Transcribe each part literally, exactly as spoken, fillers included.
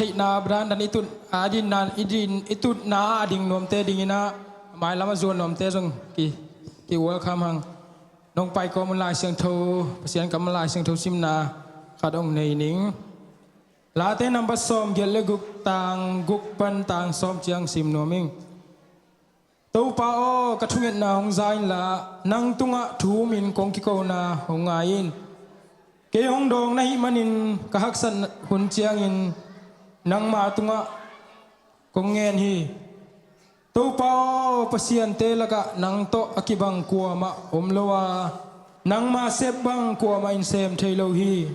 theihna, a dandan i tut, a dinna, i din, i tutna a ding nuamte dingin ah, a mailam a zuan nuamte zong ki, ki welcome hang. Nong pai kawm un Lai Siangtho, Pasian kammal Lai Siangtho simna khat hong nei ning. Late number sawm giat le guk, tang guk pan tang sawm ciang sim nuam ing. Topa aw, ka thungetna hong za inla, nang tungah thu-umin kong kikona hong ngai in. Kei hong dawng na hih manin ka haksat hun ciangin nangma tungah kong ngen hi. Topa aw, pasiante lakah nang tawh a kibang kuamah om lo a, nangma sep bang kuamah in sem thei lo hi.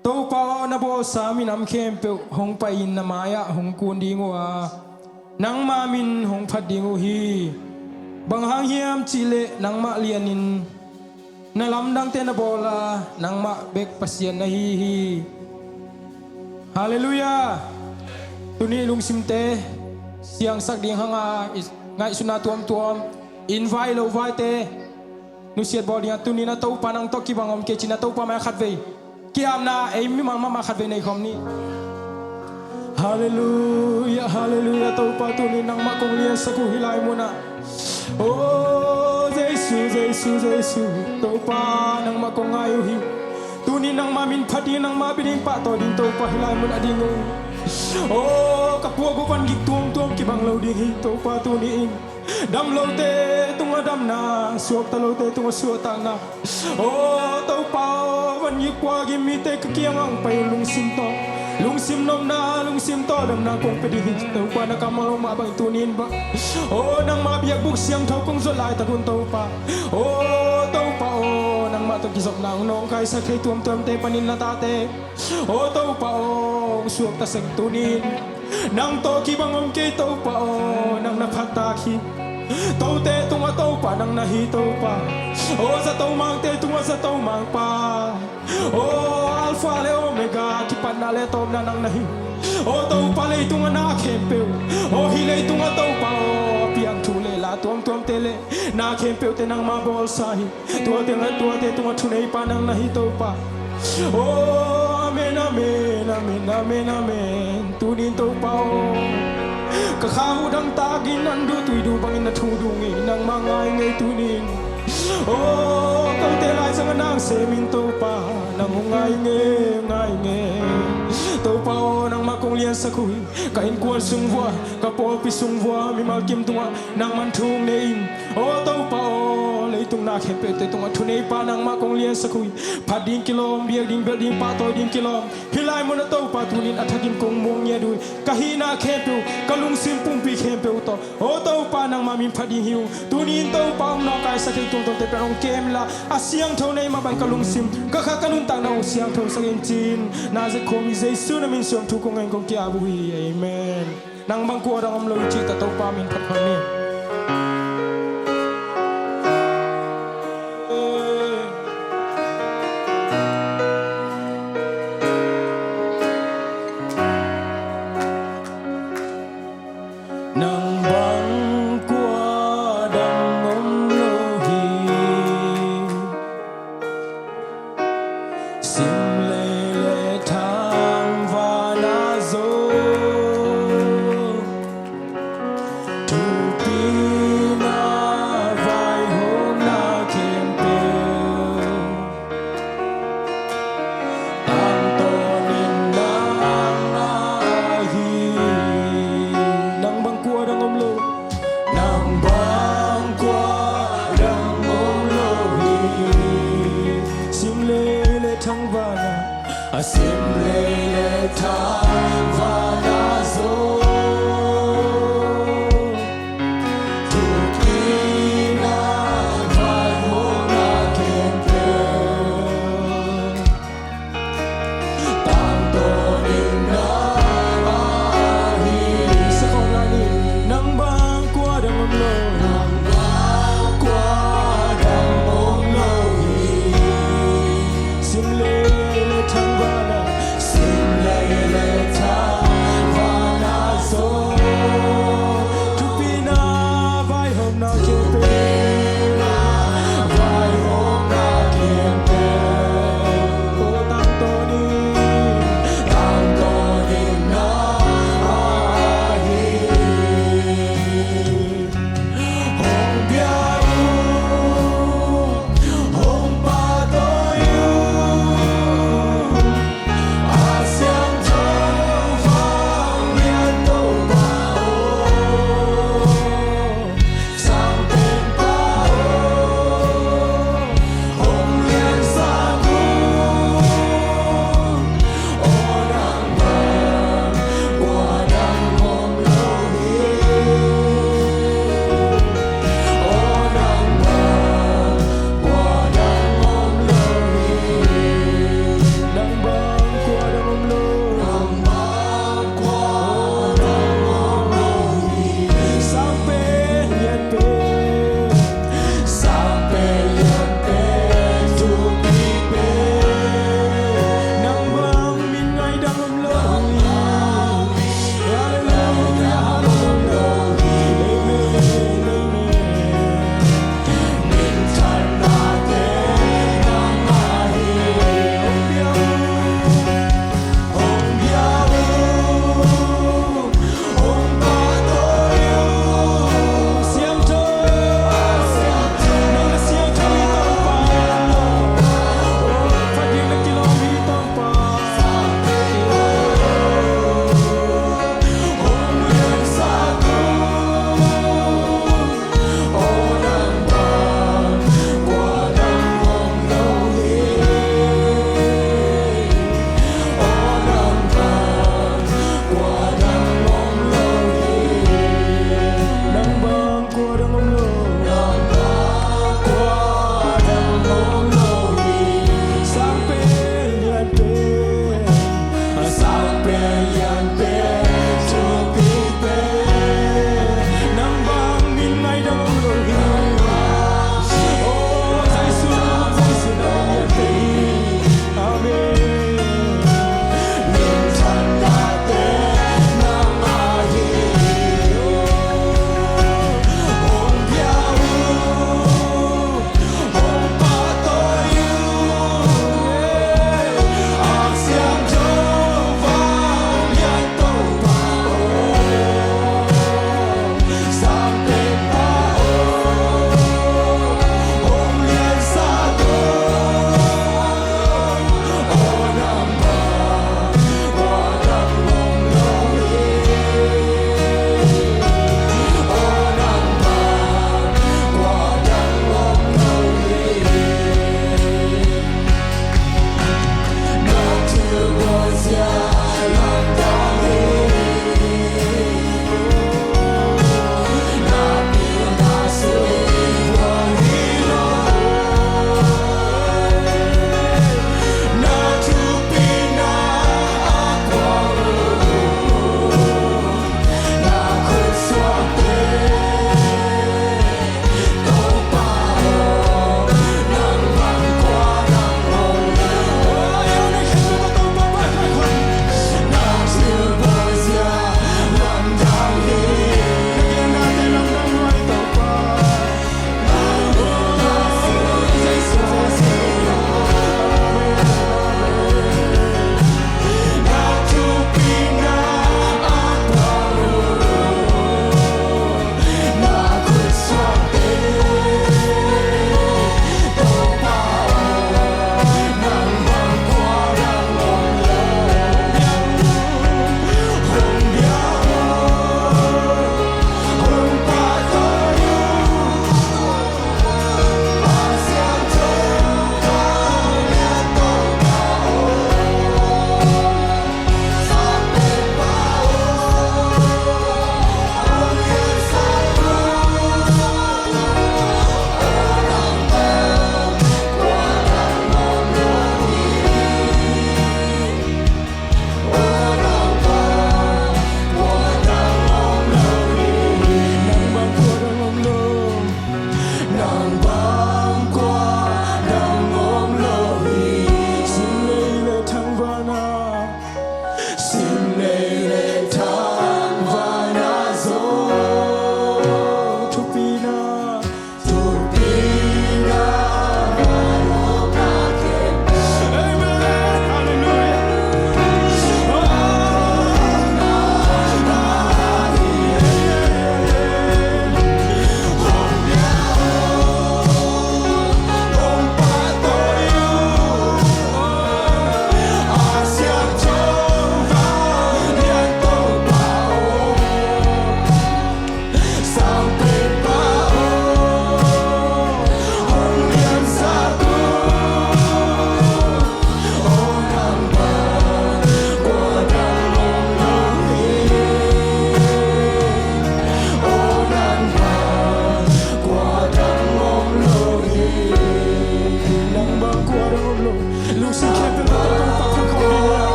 Topa aw, na bawlsa minam khempeuh hong pai-in na mai-ah hong kun ding uh a, nangma min hong phat ding uh hi. Bang hang hiam cihleh nangmah lianin na lamdangte na bawl a, nangmah bek Pasian na hi hi. Halleluiah. Tuni lungsimte siangsak ding hanga i ngaihsutna tuamtuam, inn vai lo vaite nusiat bawl dingah tuni-in a Topa nang tawh kibang om kei cin a Topa mai-ah khatvei kiamna ei mimal mahmah khatvei nei khawm ni. Halleluiah, halleluiah. Topa tuni-in nangmah kong liansak uh hih lai munah. O Jesu, Jesu, Jesu, Topa nangmah kong ngai uh hi. Tuni-in nangmah min phat ding, nangmah bia ding, pahtawi ding Topa hih lai munah ding uh. O ka puak uh van gik tuamtuam kibang lo ding hi Topa tuni-in. Dam lote tungah damna, suakta lote tungah suahtakna. O Topa aw, van gik puak gim mite ka kiangah hong pai un lungsim tawh, lungsim nopna, lungsim tawldamna kong pia ding hi. Topa na kammal mah bang tuni-in bang, o nangmah biakbuk siangtho kong zuat laitak un Topa, o Topa aw, nangmah tawh kizopna hong nawngkaisak thei tuamtuamte panin na tate, o Topa aw, hong suakta seng tuni-in. Nang tawh kibang om kei Topa aw, nang na phattak hi. Tote tungah Topa nang na hi Topa. O zato mangte tungah zato mangpa. O Alpha le Omega, kipatna le tawpna nang na hi. O Topa, leitungah na khempeuh, o hih leitungah Topa aw, a piang thu le la tuamtuamte le na khempeuhte nangmah bawlsa hi. Tuate ngat tuate tungah thuneipa nang na hi Topa. O amen, amen, amen, amen, amen. Tuni-in Topa aw, ka khang uh dangtakin an duh tui duh bangin na thu dung hi. Nangmah ngai ngei tuni-in. O kote laizangah nang semin Topa, nang uh ngai ngei, ngai ngei. Topa aw, nangmah kong liansak uh hi. Ka innkuan sung vua, ka pawlpi sung vua, mimal kim tungah nangman thu nei in. O Topa aw, leitung na khempeuhte tungah thuneipa nangmah kong liansak uh hi. Phat ding kilawm, biak ding, belh ding, pahtawi ding kilawm. Hih lai munah Topa tuni-in a thakin kong muang ngiat uh hi. Ka hihna khempeuh, ka lungsim pumpi khempeuh tawh, o Topa nangmah min phat ding hi uh. Tuni-in Topa hong nawngkaisak thei tuamtuamte pen hong kem inla, a siangtho na hih mah bang ka lungsim, ka kha ka nuntakna hong siangthosak in ci-in, Nazareth khuami Jesu na min suang thu kong ngen kong ki-ap uh hi. Amen. Nang bang kua dang om lo hi cih tawh Topa min phat khawm ni. Nang bang kua dang om lo hi. Simlei le thangvana zo, thupina vaihawmna khempeuh, tangtawnin nang ahi. Nang bang kua dang om lo. Nang bang kua dang om lo hi. Simlei le thangvana, a simlei le thangvana zo, thupina vaihawmna khempeuh, tangtawnin nang ahi. Sa khawm lai ni. Nang bang kua dang om lo. Nang bang kua dang om lo hi. Simlei le thangvana, simlei le thang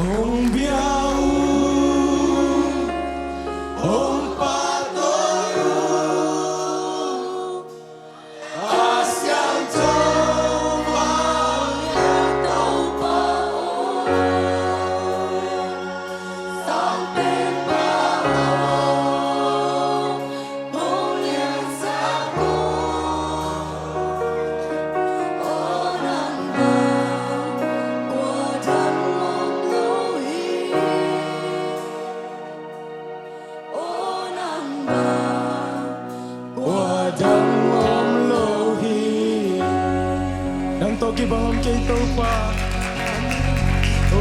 Hong bia un, hong pahtawi un, a siangtho vanglian Topa aw, sangpenpa aw, hong liansak un. Aw nang bang kua dang om lo hi. Aw nang bang kua dang om lo hi. Nang tawh kibang om kei Topa. Oh.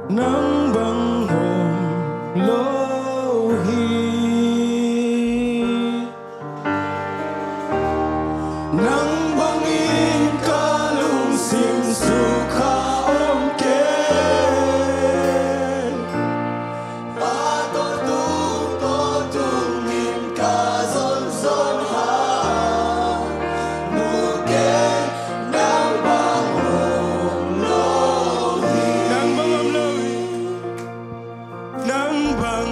Nang bang om lo hi. Nang bangin ka lungsim sukha om kei. Ka tawh tung, tawh tungin ka zonzon hang mu kei. Nang bang om lo hi. Nang bang om lo hi. Nang bang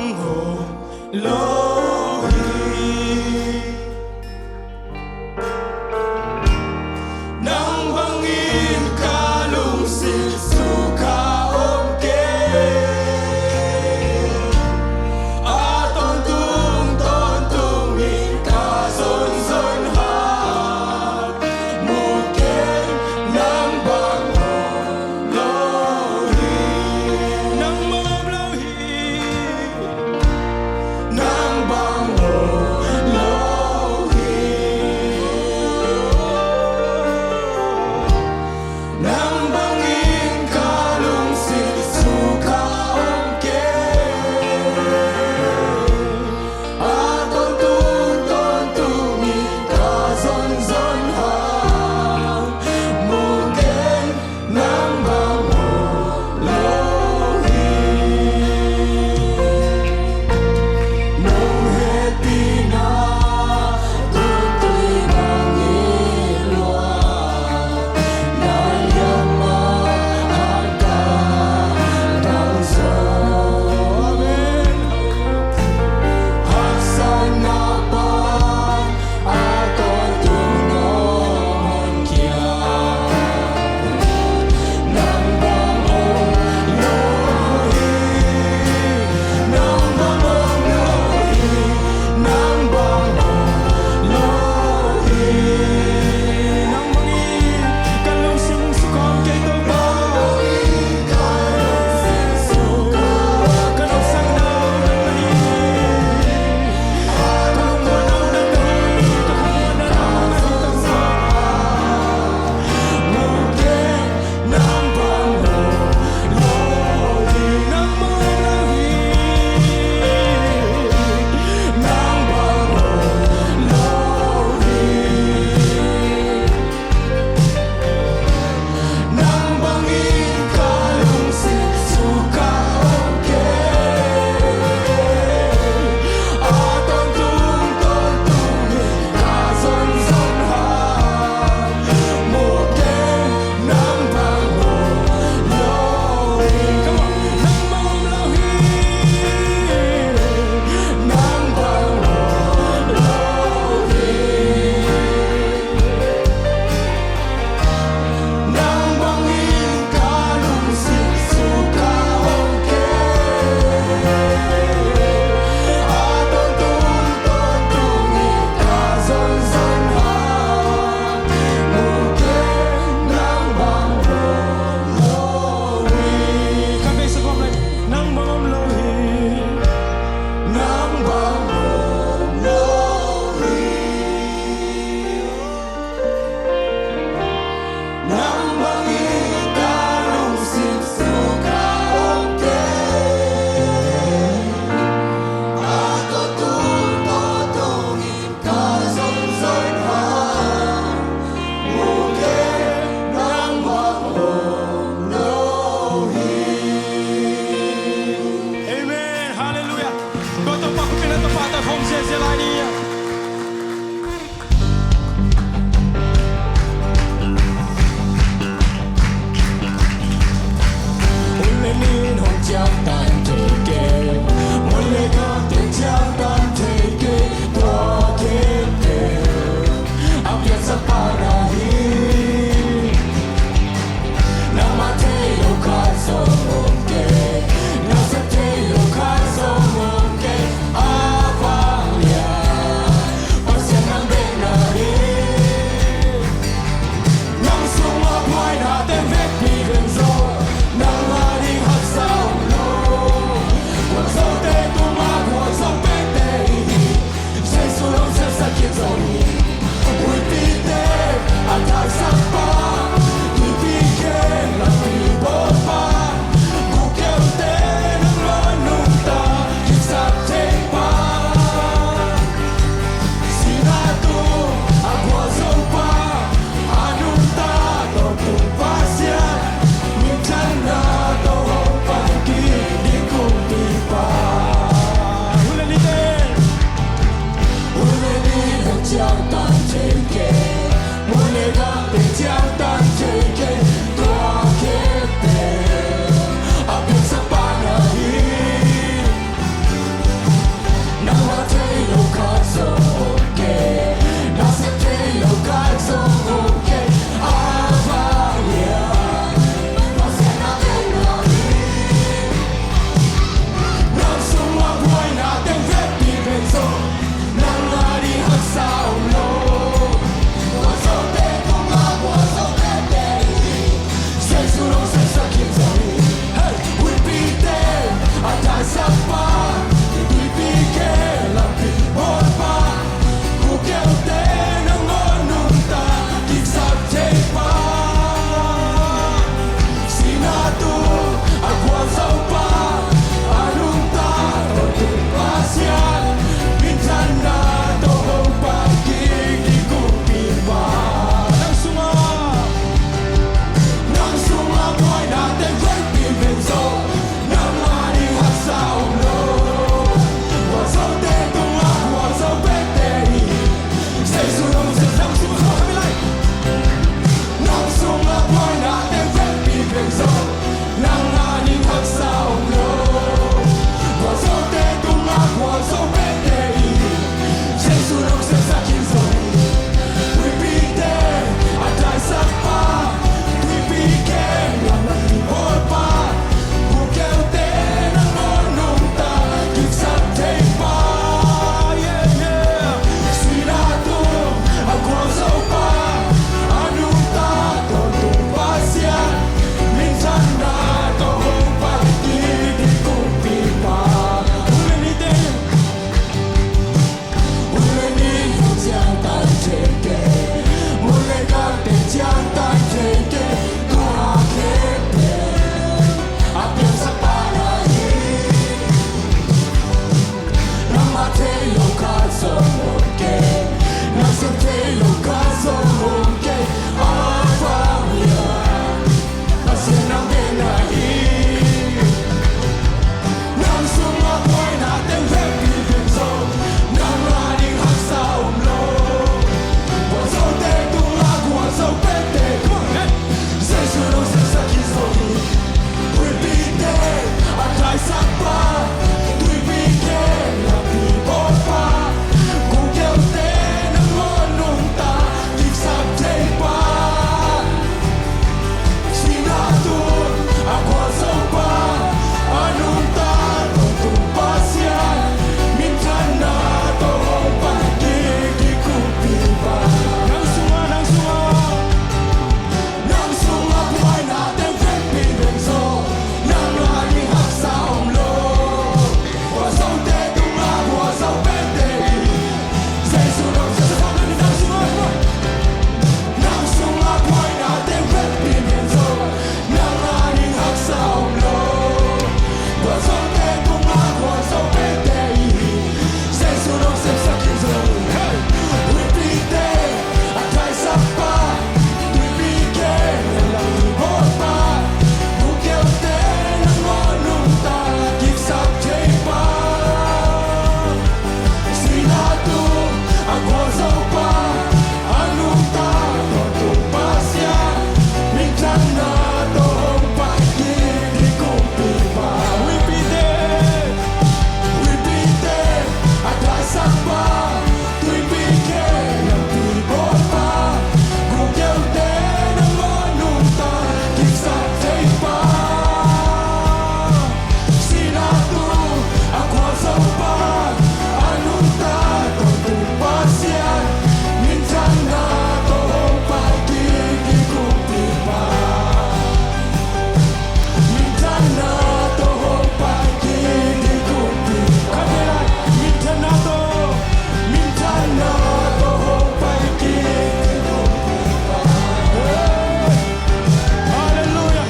Halleluia.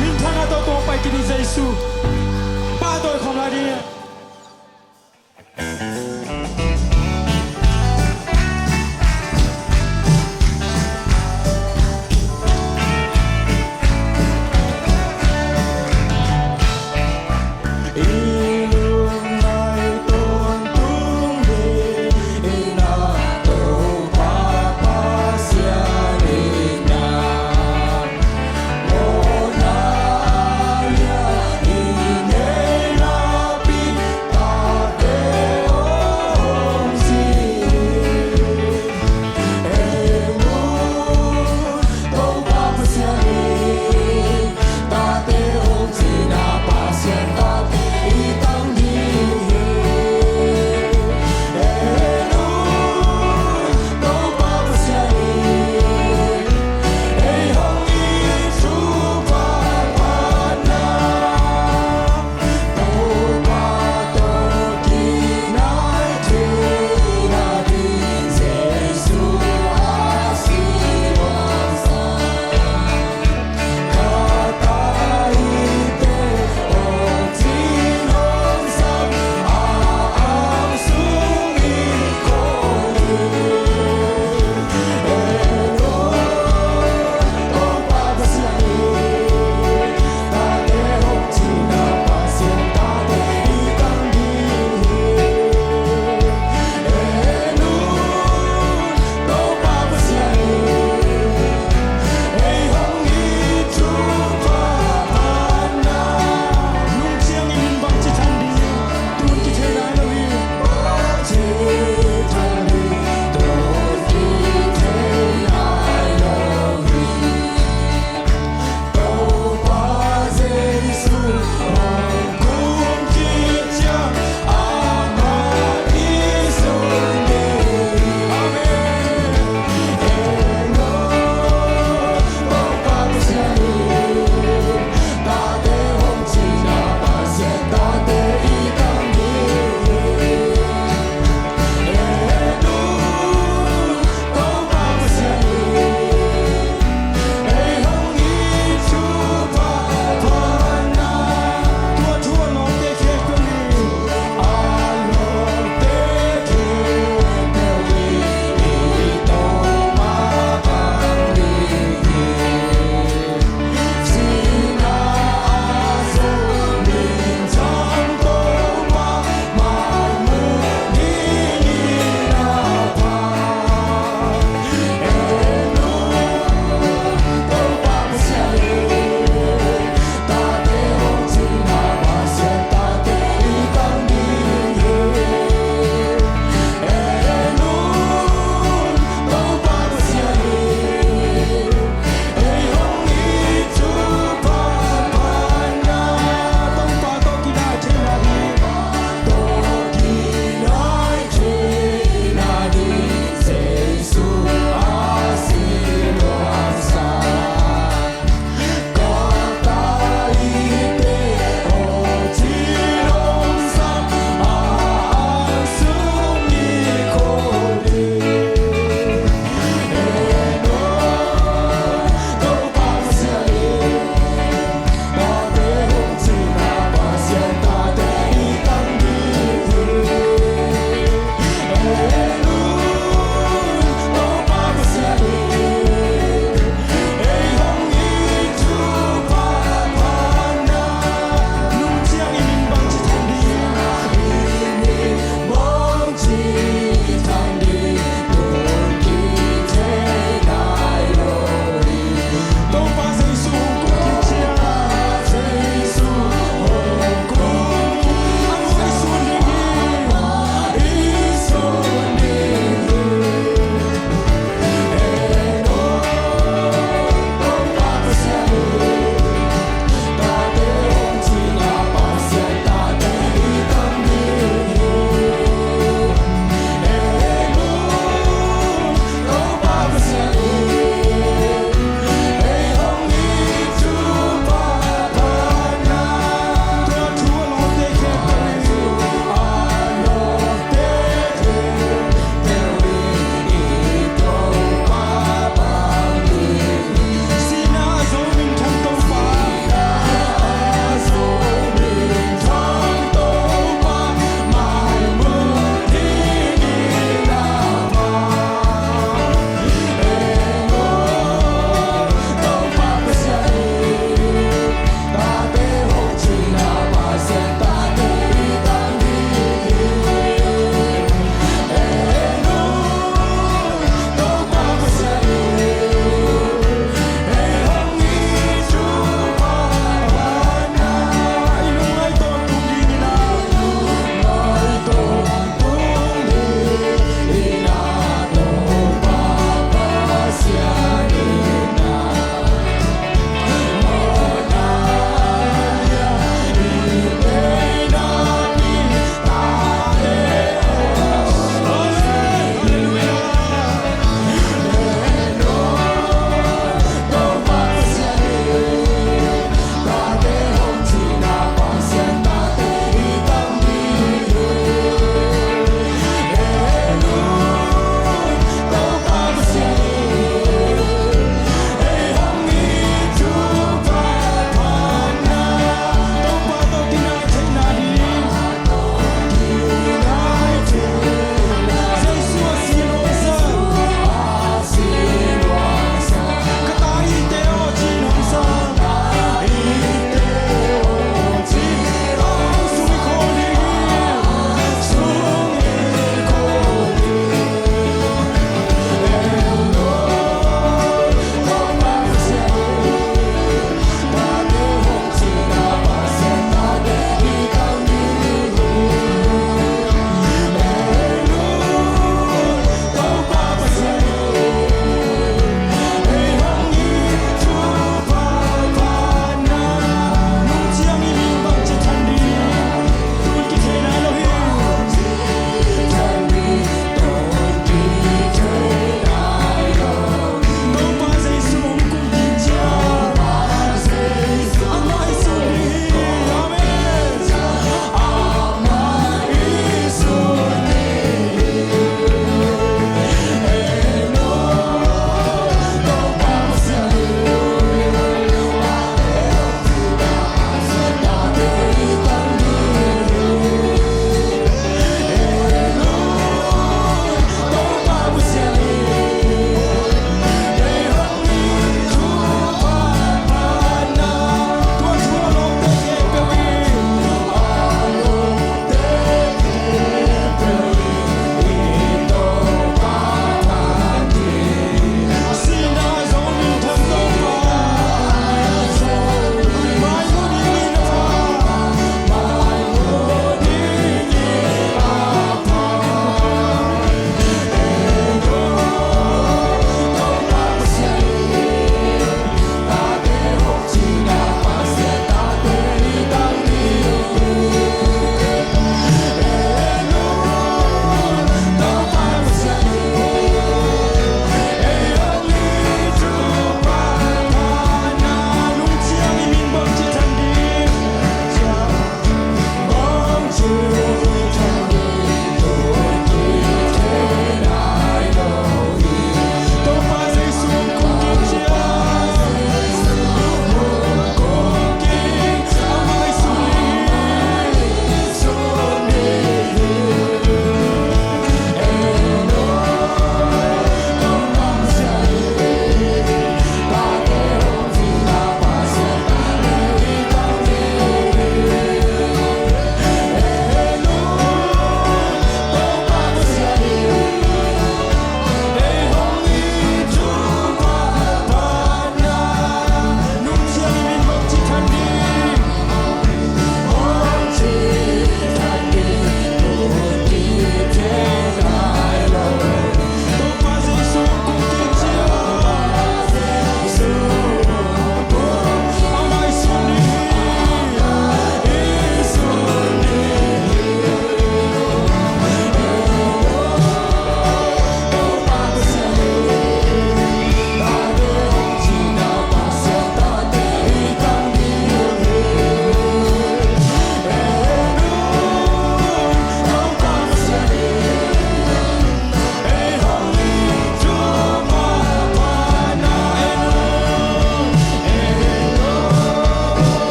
Minthanna tawh kong pai kik ni Jesu. Pahtawi khawm lai ding.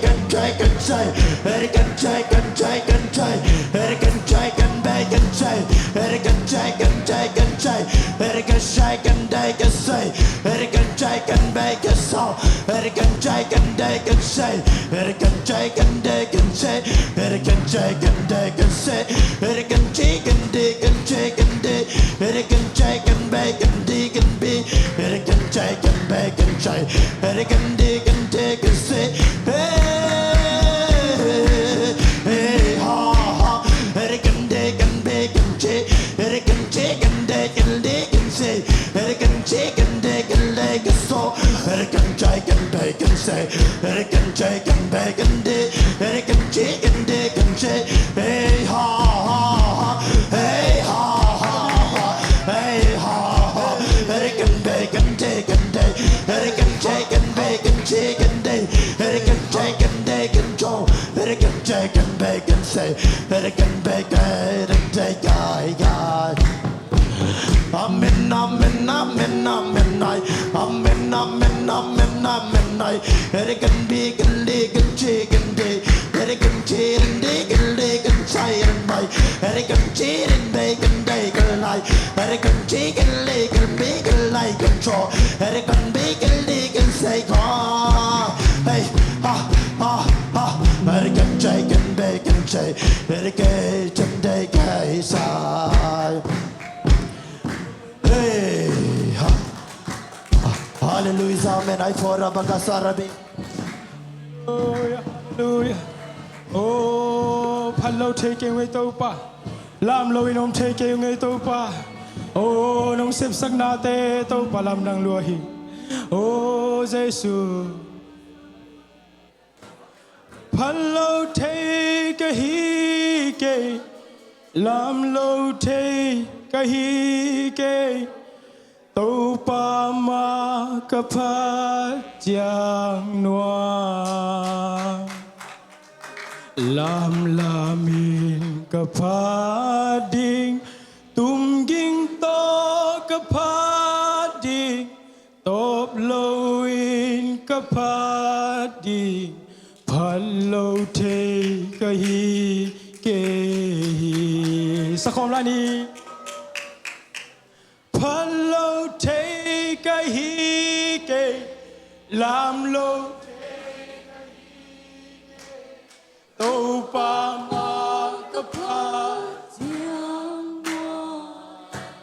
Can shake and say, it can shake and shake and say, it can shake and bake and say, it can shake and take and say, it can shake and take and say, it can shake and bake and so, it can shake and take and say, it can shake and take and say, it can shake and take and say, it can shake and take and shake and day, it can shake and bake and dig and be, it can shake and bake and say, it can dig and take and say, hey, hey, ha, ha, it can dig and bake and say, it can shake and take and dig and say, it can shake and take and like a soul, it can shake and bake and say, it can shake and bake and dig, it can shake and take and say, hey, ha, ha, ha, hey, ha, ha, ha, hey, ha, ha, it can bake and take and day, it can shake and bake and shake and day, it can shake and take and show, it can shake and bake and say, it can bake and take, ay, ay. Amen, amen, amen, amen, ay. Amen, amen, amen, amen, ay. Eric and Big and Dick and Chick and Dick. Eric and Cheer and Dick and Dick and Shy and Bye. Eric and Cheer and Bake and Dick and Lie. Eric and Chick and Lick and Big and Like and Show. Eric and Big and Dick and Say, ah, hey, ah, ah, ah. Eric and Jake and Bake and Say. Eric and Dick and Say. Hey, ha. Hallelujah, amen. Ai fora bakasarabi. Hallelujah, hallelujah. Oh, phat lo thei kei ung ei Topa. Lam lo in om thei kei ung ei Topa. Oh, nong sepsaknate Topa lamdang lua hi. Oh, Jesu. Phat lo thei ka hi kei, lam lo thei ka hi kei, Topa mah ka phat ciang nuam. Lamlam in ka phat ding, tumging tawh ka phat ding, tawp loin ka phat ding, phat lo thei ka hi kei hi. Sakhawm lai ni. Phat lo thei ka hi kei, lam lo thei ka hi kei, Topa mah ka phat ciang nuam.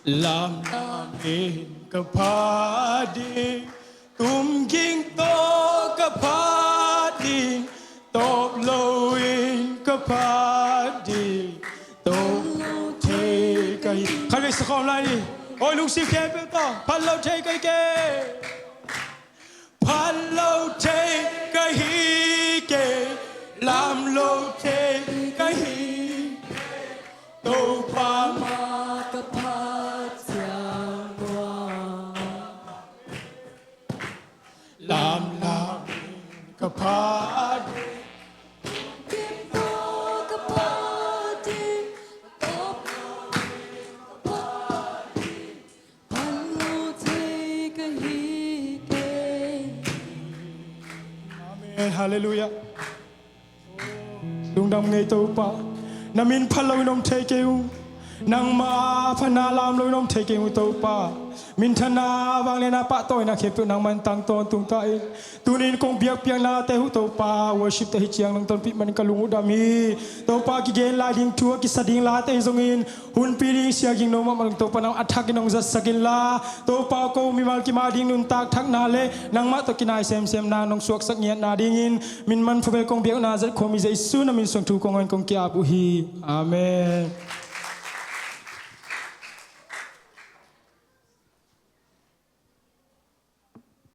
Lamlam in ka phat ding, tumging tawh ka phat ding, tawp loin ka phat ding, tawp lo thei ka hi. Khatvei sakhawm lai ni. Oi, lungsim khempeuh tawh, phat lo thei ka hi kei. Phat lo thei ka hi kei, lam lo thei ka hi kei, Topa mah ka phat ciang nuam. Lamlam in ka phat ding, kim tawh ka phat ding, tawp lo in ka phat ding, phat lo thei ka hi kei. Amen. Hallelujah. Lungdam ing ei Topa. Na min phat lo in om thei kei ung. Nangmah phatna lam lo in om thei kei ung Topa. Minthanna, vangliatna, pahtawina khempeuh nangmah in tang tawntung ta in. Tuni in kong biakpiaknate uh Topa, worship te hi ciang nong tonpih manin ka lung uh dam hi. Topa, kigen lai ding thu a kisa ding late hi zongin, hunpi ding sia ging no mahmah lo in Topa, nang a thak in nong zatsak inla, Topa, ko mimal kim a ding nuntak thakna le nangmah tawh kinai semsemna nong suaksak ngiatna dingin, min manpha bel kong biakna zat khawm hi Jesu na min suang thu kong hong kong ki-ap uh hi. Amen.